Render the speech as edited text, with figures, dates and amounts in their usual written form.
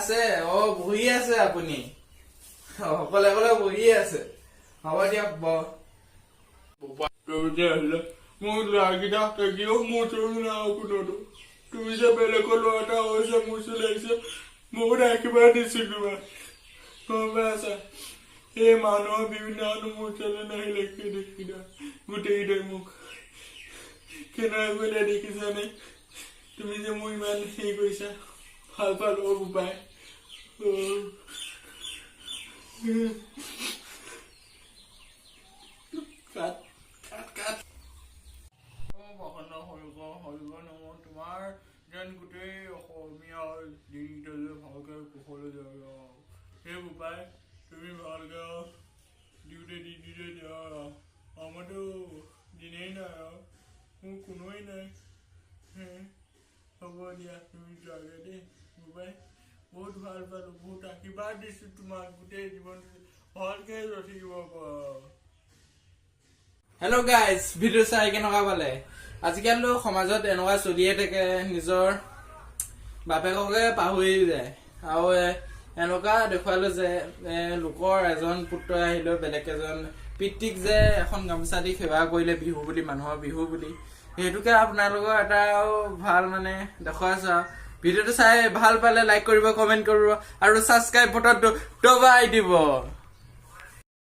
আছে। অ, বহি আছে আপুনি। অ, অকলে অকলে বহি আছে। হ'ব দিয়ক বাৰু। তুমি যে আহিলা, মোৰ ল'ৰাকেইটা থাকিও মোৰ ওচৰলৈ নাই কোনোতো। তুমি যে বেলেগৰ ল'ৰা এটা হৈছে, মোৰ ওচৰলৈ আহিছে, বহুত আশীৰ্বাদ দিছো তোমাক, গম পাইছা? এই মানুহৰ বিভিন্ন মোৰ ওচৰলৈ নাহিলে। কি দেখিলা, গোটেইকেইটাই মোক কেনেকুৱা কৰিলে দেখিছানে? তুমি যে মোক ইমান হেৰি কৰিছা, ভাল পালো অ বোপাই। অ। কাট কাট কাট। বসন্ত হৰিক হৰিক নম। তোমাৰ যেন গোটেই অসমীয়া দিনকেইটা যে ভালকে কুশলে যায় আৰু। সেই বোপাই, তুমি ভালকে দিওঁতে দি দিতে দিয়া আৰু। আমাৰতো দিনেই নাই আৰু, মোৰ কোনোৱেই নাই। হে, হ'ব দিয়া, তুমি যোৱাগে দেই বোপাই। বহুত ভাল পালো, বহুত আশীৰ্বাদ দিছো তোমাক, গোটেই জীৱনটো ভালকে থাকিব পাৰা। হেল্ল' গাইজ, ভিডিঅ' চাই কেনেকুৱা পালে? আজিকালিতো সমাজত এনেকুৱা চলিয়ে থাকে, নিজৰ বাপেককে পাহৰি যায়। আৰু এনেকুৱা দেখুৱালো যে লোকৰ এজন পুত্ৰই আহিলেও বেলেগ এজন পিতৃক যে এখন গামোচা দি সেৱা কৰিলে বিহু বুলি, মানুহৰ বিহু বুলি, সেইটোকে আপোনালোকৰ এটা ভাল মানে দেখুৱাইছো। আৰু ভিডিঅ'টো চাই ভাল পালে লাইক কৰিব, কমেণ্ট কৰিব আৰু ছাবস্ক্ৰাইব বটনটো দবাই দিব।